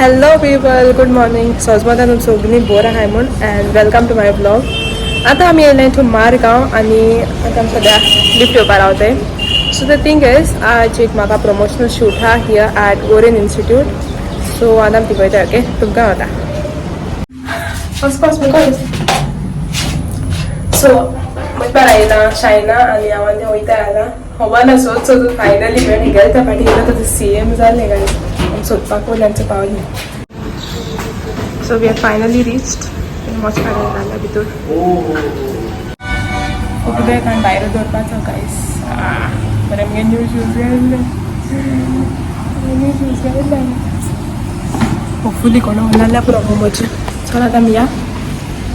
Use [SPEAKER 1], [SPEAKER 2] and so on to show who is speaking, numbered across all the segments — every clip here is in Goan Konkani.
[SPEAKER 1] Hello people, good morning. सजमतान तुम सगळीं बोर आहाय म्हूण and welcome to my blog. आतां आमी येयले टू मारगांव आनी आतां आमी सद्या लिफ्ट येवपा रावताय. सो the thing is आज एक म्हाका प्रमोशनल शूट आहा here at Orient Institute. So आतां आमी थिंग वयता. ओके, तुमकां वता. फर्स्ट फर्स्ट मुखार. सो म्हजे बारा येयला शायना आनी हांव आनी वयता. आतां खबर ना, सोद सोदून फायनली मेळ्ळें. गेले त्या फाटी येयलो तर सेम जालें गायज. आमी सोदपाक वयल्यान पावली. So we are finally reached. वचपाक जाल्या भितर उगडे कारण भायर दवरपाचो गायस. बरें, मुगे न्यू शूज घायल्ले, न्यू शूज घायल्ले. होपफुली कोणा नाल्यार पुरो मोमोचे. चल आतां आमी या,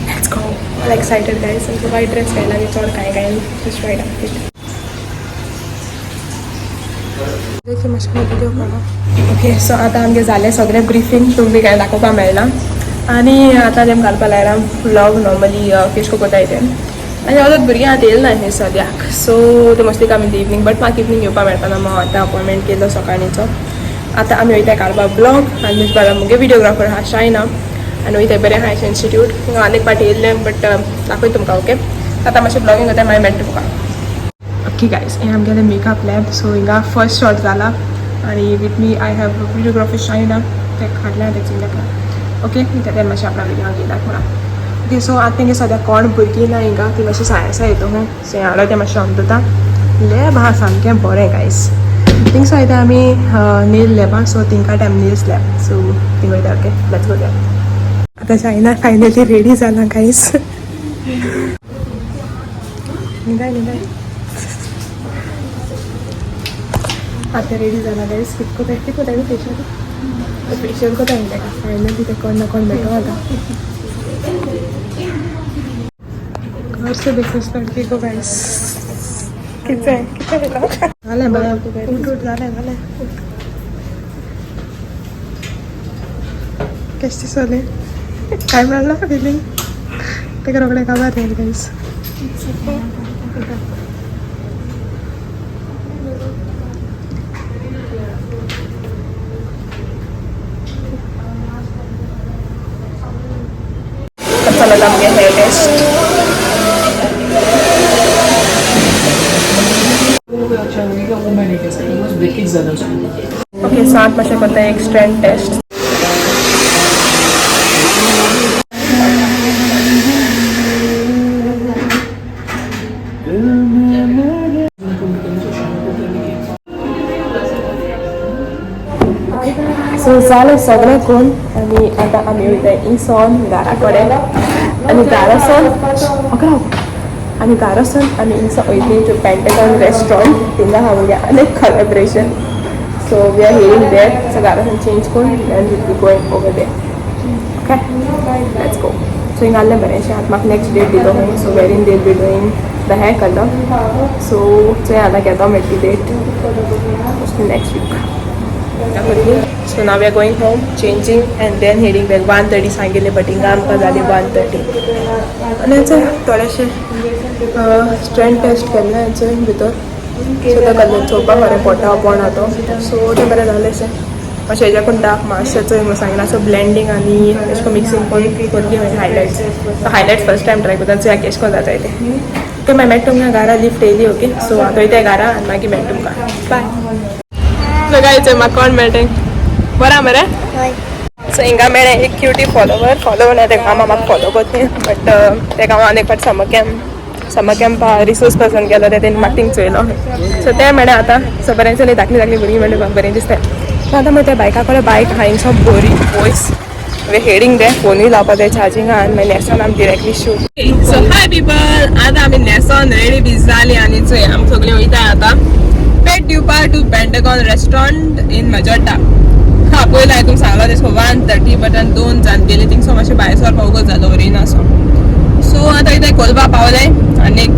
[SPEAKER 1] let's go. All excited guys. आमचो वायट ड्रेस घायला आनी चड कांय कांय, जस्ट वायट आउटफिट. देखी मातशें व्हिडिओ. ओके, सो आतां आमगें जालें सगळें ब्रिफींग. तुमकां कांय दाखोवपाक मेळना आनी आतां तेम घालपा लायला व्लॉग. नॉर्मली केश कोताय ते आनी अजून भुरगीं आतां येयला ना हें सद्याक. सो ते mostly come in the evening, but म्हाका इवनींग येवपा मेळपाना. हांव आतां अपॉयंटमेंट केलो सकाळीचो. आतां आमी वयता काडपा ब्लॉग आनी म्हजे बारा मुगे व्हिडियोग्राफर आहा शायना आनी वयता. बरें आहा इन्स्टिट्यूट. आनी एक पाटी येयल्लें बट दाखयता तुमकां. ओके, आतां मातशें ब्लॉगींग जाता, मागीर मेळटा तुमकां. ओके गायज, हें आमगेलें मेकअप लॅब. सो हिंगा फर्स्ट शॉट जाला आनी with me I have videographer Shaina. ते हाडल्या तेचे ताका. ओके, ते मातशें आपणा व्हिडियो घेयला म्हणा. ओके, सो आतां तेंगे सद्या कोण भुरगीं ना हिंगा. ती मातशी सायन्सा येता हूं. सो हाडलो तें मातशें अंदता. लॅब आहा सामकें बरें गायज. थिंगसो वयता आमी नील लॅबा. सो थिंका time Neel's lab. So thing वयता. Okay, let's go there. आतां शायना फायनली रेडी जाला गायज. निदाय निदाय. आतां रेडी जाला गायज. कित कोताय, कित कोताय? फेशियल, फेशियल कोताय ताका. फायनली ते कोण ना कोण मेळटो आतां. घर से देखो इस लड़की को गाइस. किती किती झालं बरं. उठ उठ, झालं झालं. कशी दिसले? काय मिळालं फिलिंग? ते रोकडे काबार येईल गाईस. चला आमगे हेअर टेस्ट.
[SPEAKER 2] अच्छा लगेगा वो मैं नहीं कह सकता, बस ब्रेकेज ज़्यादा उसमें.
[SPEAKER 1] ओके, सात मातशें करता एक स्ट्रेंथ टेस्ट. सो जालें सगळें करून आनी आतां आमी वयता इंगसोन घरा कडेन आनी घरासोन अकरा आनी घरासोन आमी इंगसो वयतली टू पेंटेगॉन रेस्टॉरंट. थिंगा आहा मुगे आनी collaboration. So we are heading there. So घरासून चेंज करून then we'll be going over there. Okay, let's go. So हिंगा आहलें बरेंशें. आतां म्हाका नेक्स्ट डेट दिलो हूं. So wherein they be doing the hair colour. So चोय आतां केदो मेळटी date, next week. So now we are going home, changing and then heading back. 1:30 सांगितले बट हिंगा आमकां जाली 1:30. आनी थोडेशे स्ट्रेंथ टेस्ट केल्ले हांचे भितर. सो ते कलर चोवपाक बरें पोटा पोण तो. सो तें बरें जालें अशें. मातशें हेज्याकून डार्क मातशें चोय म्हूण सांगिना. सो ब्लेंडींग आनी अशें करून मिक्सींग करून कोरली मागीर highlights. So highlights first time try करता. चोया केश कोन्न जाताय तें. ओके, मागीर मेळटा तुमकां घरा. लिफ्ट येयली. ओके, सो आतां वयताय घरा आनी मागीर मेळटा तुमकां. बाय. सो गायज, म्हाका कोण मेळटें? बरें मरे. सो हिंगा मेळ्ळें एक क्युटी फॉलोवर. फॉलोवर ना, तेका हांव म्हाका फॉलो करता बट तेका हांव आनी एक फावट समर कॅम्पा रिसोर्स पर्सन गेलो ते तेणी म्हाका थिंग चोयलो. सो तें मेळ्ळें आतां. सो बरें चली, धाकली धाकली भुरगीं मेळ्ळी, म्हाका बरें दिसता. सो आतां मागीर त्या बायका कडेन बायक आहा हिंगसो बरी वॉयस. वे हेडींग दे फोनूय लावपा जाय चार्जिंग आनी मागीर न्हेसोन आमी directly shoot. So hi people, आतां आमी न्हेसोन रेडी बी जाली आनी चोय आमी सगळीं वयता आतां पेट दिवपा टू पेंटागॉन रेस्टॉरंट इन मजोटा. हा, पयलीं हांवें तुमकां सांगलो तें 1:30, बट आनी 2 जावन गेली. थिंगसो मातशें भायर सरपा वगत जालो रेन असो. सो आतां इतें कोलबा पावलें आनी एक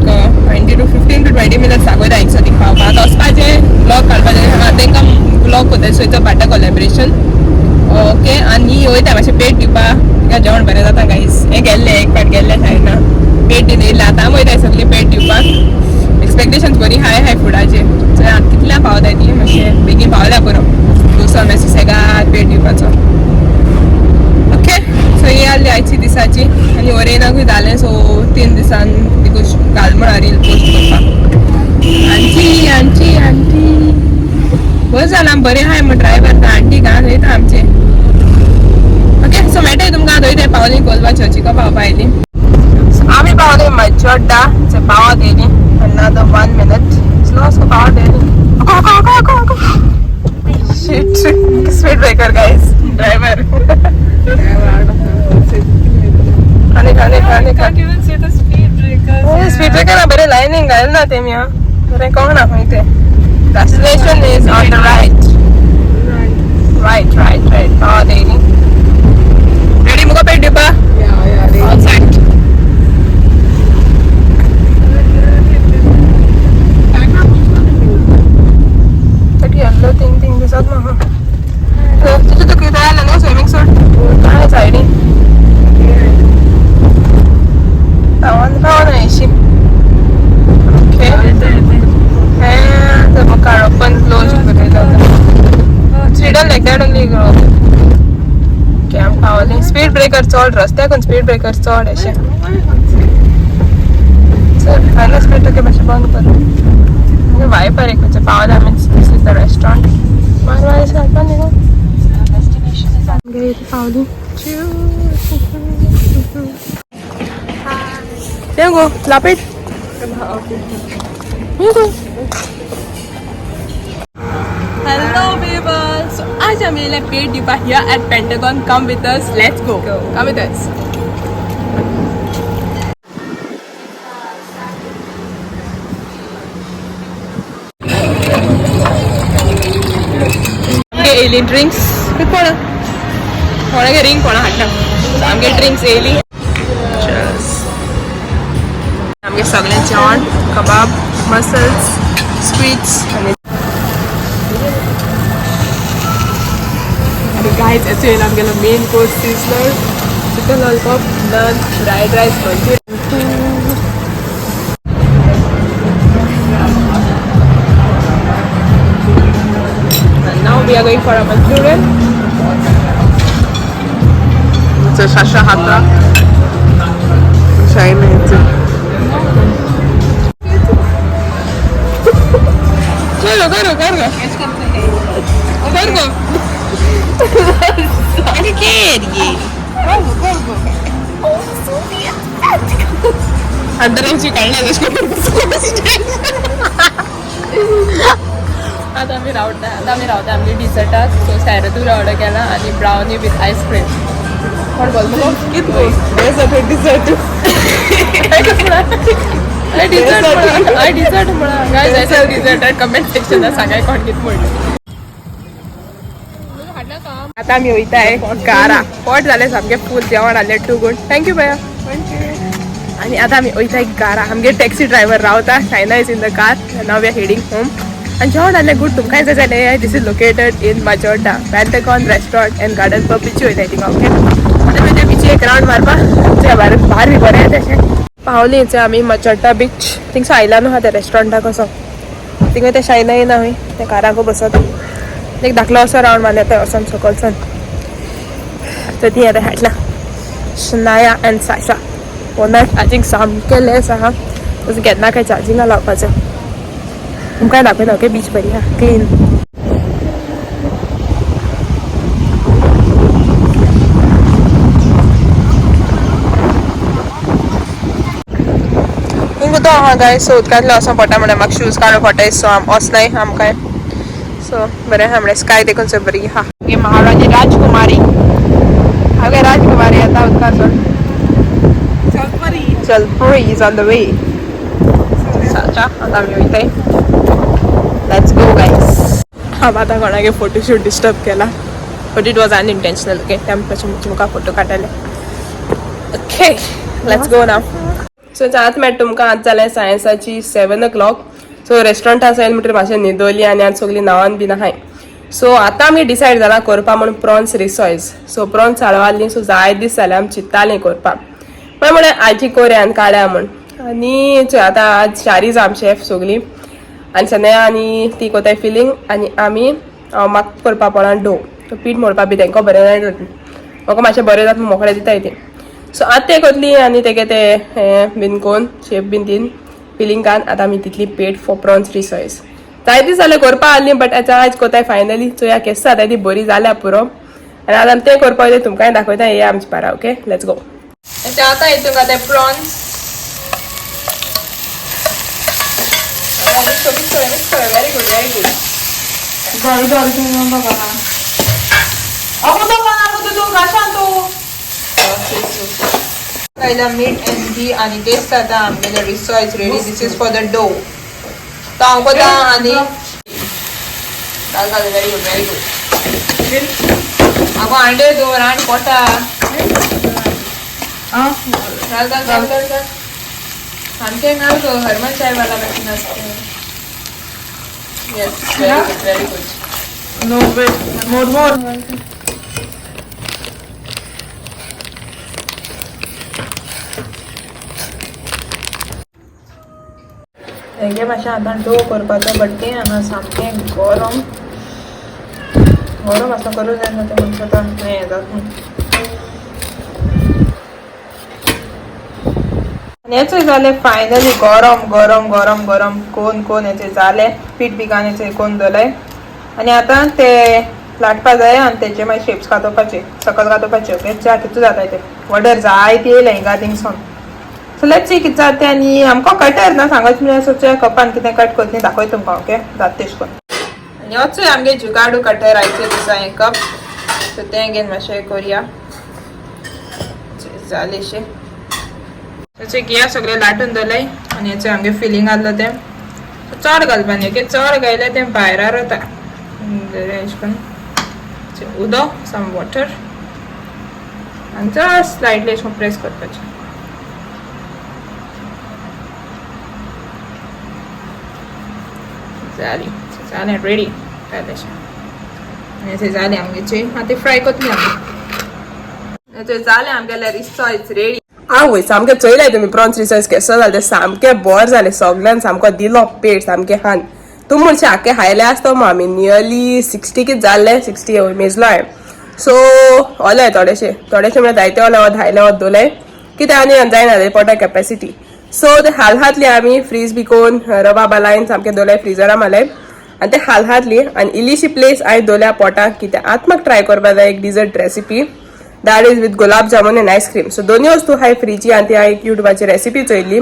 [SPEAKER 1] 20 टू 15 टू 20 मिनट्स दाखयता हिंगसो थिंग पावपा. आतां वचपाचें, ब्लॉग काडपाचें. तांकां ब्लॉग करता. So it's part collaboration. Okay, आनी वयता मातशें पेट दिवपा. तिका जेवण बरें जाता गायज. हें गेल्लें एक फावट गेल्लें सायडना पेट दिवन येयलें. आतां आमी वयता सगळीं पेट दिवपाक. एक्सपेक्टेशन्स बरी हाय हाय फुडाचे. सो आतां कितल्या पावताय ती, मातशें बेगीन पावल्या पुरो. डोसा मातशें सेगाद पेट दिवपाचो. व्लॉगूय जालें, सो 3 दिसान तिकूच घाल म्हणा रील पोस्ट करपाक. आंटी आंटी आंटी बरें जालां, बरें आहाय म्हण ड्रायव्हर आंटी घान वयता आमचे. ओके, सो मेळटा तुमकां आतां वयता पावली कोलवा चर्चीको पावपा आयली. आमी पावले मज्जोड्डा, पावत येयली another 1 minute. Slow slow पावत येयली. Shit, speed breaker guys, driver. आनी आनी आनी स्पीड ब्रेकर बरें लायनींग घाल ना तेमी. हा बरें कळना खंय तें. Destination is on the right. Right right right. पावत येयली. रेडी मुगो पेट दिवपा? All set. Yellow thing thing दिसत म्हाका. तुजें तुका तयार जालें न्हू स्विमींग सूट? काय सायडीन पावन पावन अशी. ओके, हें मुखार ओपन क्लोज बरयला. It's like that only. Okay, आमी पावली. स्पीड ब्रेकर चड रस्त्याकून, स्पीड ब्रेकर चड अशें. चल फायनल स्पीड. ओके, मातशें बंद कर. वायपर एक खंयचें पावले आमी. This is the restaurant. मारवाय घालपा न्ही गो. आमगे पावली. तें गो लापेट. Hello people. So आज आमी येयले पेट दिवपा here at Pentagon. Come with us. Let's go. Come with us. आमगे येयली ड्रिंक्स. कोण कोणागे रिंग कोणा हाडटा. आमगे ड्रिंक्स येयली. आमगे सगळें जेवण, कबाब, मसल्स, स्वीट्स आनी आनी गायज येचो येयला आमगेलो main course, sizzler, chicken lollipop, naan, fried rice, Manchurian. And now we are going for a Manchurian.
[SPEAKER 3] It's a Shasha Hatra. Shine it's
[SPEAKER 1] चलो करो करो करो. अरे ये अंदराची काढला. आता आमी रावता, आता आमी रावता आमगे डिजर्टाक. सो सॅरतुरा ऑर्डर केला आनी ब्रावनी विथ आयस्क्रीम. कोण बोल मुगो?
[SPEAKER 3] कित dessert dessert.
[SPEAKER 1] Dessert म्हणा, डिजर्ट म्हणा. गायज, डिजर्ट कमेंट सेक्शनात सांगाय कोण कित म्हणलें. आता आमी वयताय घरा. पोट जालें सामकें फूल, जेवण आसलें टू गूड. Thank you भया. आनी आतां आमी वयताय घरा. आमगे टॅक्सी ड्रायव्हर रावता. Shaina is in the car. Now we are heading home. आनी जेवण आसलें गूड. तुमकांय जाय जाल्यार this is located in Majorda, Pentagon restaurant and garden pub. बिची वयताय थिंगा. ओके, आतां मागीर बिची एक रावंड मारपा. भायर भायर बी बरें तशें. पावली आमी मजोड्डा बीच. थिंगसो आयला न्हू आहा त्या रेस्टॉरंटाक कसो थिंगा ते शायना येना खंय त्या काराको बसत एक धाकलो असो रावंड मारले येता वचोन सकलसून. तर ती आतां हाडला शनाया अँड साशा. फोनार चार्जींग सामकें लेस आहा, तशें केन्ना काय चार्जिंगा लावपाचें. तुमकां दाखयता. ओके, बीच बरी आहा, क्लीन. उदक आहा गायज, सो उदकांतलें वचों पडटा म्हणल्यार म्हाका शूज काडूं पडटाय. सो आम वचनाय आमकां. सो बरें आहा म्हणल्यार स्काय देखून सो बरी आहा. महाराणी राजकुमारी, हांव राजकुमारी आतां उदकांत. Jalpuri is on the way. Sacha, आता आमी वयताय. Let's go guys. हांव आतां कोणागे फोटोशूट डिस्टर्ब केला, but it was unintentional. Okay, त्या मातशें मुखार फोटो काडटाले. Okay, let's go now. So आतां मेळटा तुमकां. आतां जालें सायन्साची 7 o'clock. सो रेस्टॉरंट आसा म्हणटकीर मातशें न्हिदोली आनी आतां सगळीं न्हांवन बीन आहाय. सो आतां आमी डिसायड जाला करपा म्हूण प्रॉन्स रिसॉयज. सो प्रॉन्स हाडवाली. सो जाय दीस जाले आमी चिंत्तालीं करपाक. मागीर म्हणलें आजी कोरया आनी काड्या म्हूण. आनी चोय आतां आज चारीज आम शेफ सगळीं आनी सन्या आनी ती कोताय फिलींग आनी आमी म्हाका करपा पडना डो पीठ मोडपा बी तेंकां बरें जाय. म्हाका मातशें बरें जाता मोकळें दिताय ती. सो आतां तें कोतली आनी तेगे ते हें बीन कोन शेप बीन दिन फिलिंगान आतां आमी तितली पेट फॉर प्रॉन्स रिसॉयस जायते जालें करपा आहली बट आतां आयज कोताय फायनली चोया केस जाता ती बरी जाल्या पुरो. आनी आतां आमी तें करपा वयता, तुमकांय दाखयता. हे आमचे बारा. Okay, let's go. आतां हितून घाताय prawns. Mix mix mix, very good very good.
[SPEAKER 3] घाल घाल तूं बाबा. अगो तो अगो तूं घाशान तूं घायला मीठ आनी घी आनी तेच आतां आमगेलें रिसो is ready. This is for the dough. तो हांव कोता आनी घाल घाल. Very good very good. अगो अंडे दवर आनी पोटा. घाल घाल घाल घाल घाल. सामकें घाल गो. हरमन चाय वाला भाशेन आसता. Yes, very good very good.
[SPEAKER 2] No, wait, more more.
[SPEAKER 3] हेगे मातशें आतां डो करपाचो, बट तें हांगा सामकें गरम गरम आसा, करूं जायना तें. म्हणटा आतां हें जाता आनी हेचोय जालें फायनली. गरम गरम गरम गरम कोन कोन हेचें जालें. पीठ बिगान हेचें कोन दवरलें आनी आतां ते लाटपा जाय आनी तेजे मागीर शेप्स घातोवपाचे, सकल घातोवपाचे. ओके, च्या कितू जाता ते ऑर्डर जायती येयले हिंगा थिंगसून. सो let's see कितें जाता तें. आनी आमकां कटर ना सांगत म्हळ्यार सो कपान कितें कट करता दाखयता तुमकां. ओके, जाता तेश करून. आनी होच आमगे जुगाडू कटर आयचे दिसा हें कप. सो तें घेवन मातशें करुया. जालेशें ताचें घेया. सगळें लाटून दवरलें आनी हेचें आमगे फिलींग आहलो तें चड घालपा न्ही. ओके, चड घायल्यार तें भायरार वता. बरें, अशें करून उदक, सम वॉटर आनी जस्ट स्लायटली अशें करून प्रेस करपाचें. जाली, जालें, रेडी जालें. आनी अशें जालें आमगेचें. आतां फ्राय करतली आमी. हेचें जालें, आमगेलें रिसो is ready.
[SPEAKER 1] आवय, सामकें चोयलें तुमी प्रॉन्स रिसॉयस केसो जालें तें? सामकें बरें जालें. सगळ्यान सामको दिलो पेट सामकें खान. तूं म्हणशी आख्खे खायले आसतो मग. आमी नियरली 60 कित जाल्ले, 60 मेजलो हांवें. सो ओले थोडेशे थोडेशे म्हळ्यार जायते ओले धायले वत दवरले कितें आनी जायना ते पोटा कॅपेसिटी. सो ते हालहातली आमी फ्रीज बी कोन रवा बालायन सामकें दवरले फ्रिजरा मारले आनी ते हालहातली. आनी इल्लीशी प्लेस हांवें दवरल्या पोटाक कितें आतां म्हाका ट्राय करपा जाय एक dessert recipe, that is with gulab jamun and ice cream. So दोन्ही वस्तू हाय फ्रिजी आनी ती हांवें युट्यूबाचेर रेसिपी चोयल्ली.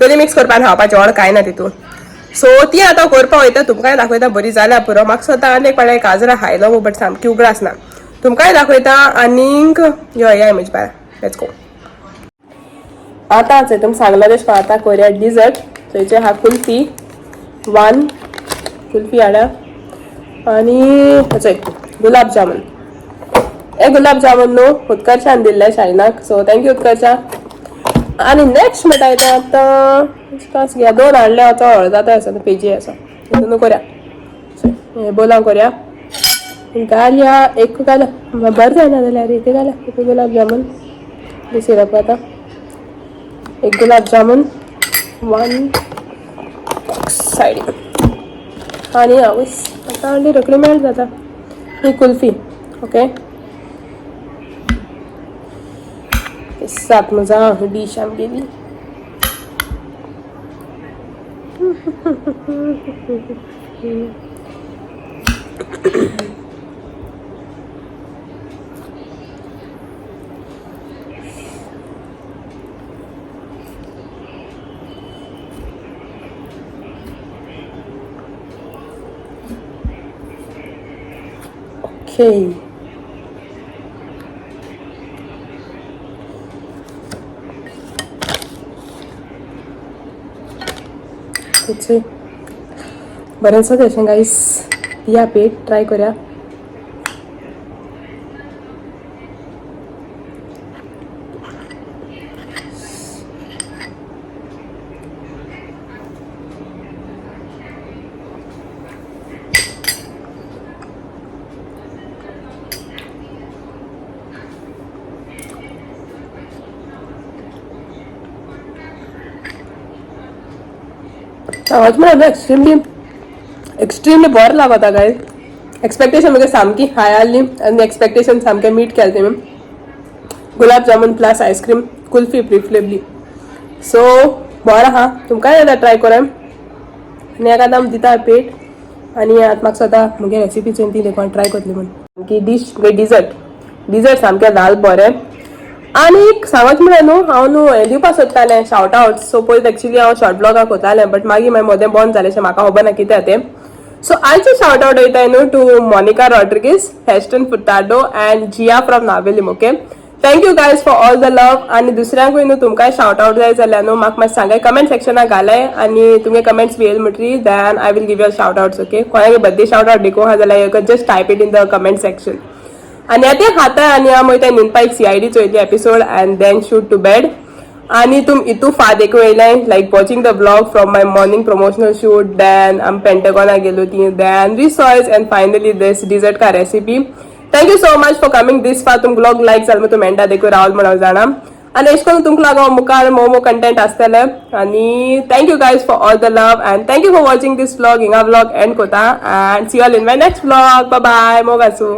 [SPEAKER 1] दोन्ही मिक्स करपाक खावपाचें, व्हड कांय ना तितून. सो ती आतां करपा वयता, तुमकांय दाखयता. बरी जाल्या पुरो. म्हाका स्वता आनी एक पाडे काजरां खायलो बट सामकी उगडास ना. तुमकांय दाखयता आनीक यो या म्हजे बाय. Let's go. आतां चोय, तुमकां सांगला तशें आतां करुया डिजर्ट. थंयचे आहा कुल्फी, वन कुल्फी हाडा आनी चोय गुलाब जामुन. हे गुलाब जामुन न्हू उत्कर्षान दिल्ले शायनाक. So thank you Utkarsha. आनी नेक्स्ट म्हणटा तें आतां घे दोन हाडले. आतां हळ जाता आसा पेजी आसा तितून करुया. हे बोलां करुया. घालया एक, घाल बरें जायना जाल्यार एक घाल्या, एक गुलाब जामुन सिरप. आतां एक गुलाब जामुन वन सायड आनी आवयस, आतां आनी रोखडी मेल्ट जाता ही कुल्फी. ओके, सात मजा डीश आमगेली. ओके. बरें आसा तशें गायस. या पेट ट्राय करूया. आवाज म्हळ्यार एक्स्ट्रीमली एक्स्ट्रीमली बरें लागता गायज. एक्सपेक्टेशन म्हगे सामकी हाय आहली आनी एक्सपेक्टेशन सामकें मीट केलें तेमी. Gulab jamun plus ice cream, kulfi preferably. So बरो आहा, तुमकां जाल्यार ट्राय करा. आनी हेका आतां दिता पेट आनी आतां म्हाका स्वता मुगे रेसिपी चोयन ती देखून ट्राय करतली म्हूण. सामकी डीश, मुगे डिजर्ट सामकें जाल बरें. आनी एक सांगत म्हळ्यार न्हू, हांव न्हू हें दिवपा सोदतालें शावट आवट. सो पयलीं एक्चुली हांव शॉर्ट ब्लॉगाक वतालें, बट मागीर मागीर मदें बंद जालें, म्हाका खबर ना कितें तें. सो आयचे शावट आवट वयताय न्हू to Monica Rodrigues, Heston Furtado and Jiya from Navelim. Okay, thank you guys for all the love. आनी दुसऱ्यांकूय न्हू तुमकांय शावट आवट जाय जाल्यार न्हू म्हाका मातशें सांगाय, कमेंट सेक्शनाक घालाय आनी तुमगे कमेंट्स बी येयले म्हणटरी then I will give your shout outs, okay? कोणागे birthday shout out देखूं आहा जाल्यार you just type it in the comment section. आनी आतां खाता आनी हांव वयता न्हिदपा. एक CID चोयली episode and then shoot to bed. आनी तुम इतू फा देखूं येयलें, like watching the vlog from my morning promotional shoot, then आम पेंटागॉना गेलो ती, then रिसॉयज and finally this dessert का recipe. Thank you so much for coming this far. तुम व्लॉग लायक जाल तुम एंडा देखूं रावल म्हणून जाणा. आनी अशें करून तुमकां लागून मुखार मोर मोर कंटेंट आसतलें. आनी thank you guys for all the love and thank you for watching this vlog. हिंगा व्लॉग एंड कोता and see all in my next vlog. Bye. मोग आसूं.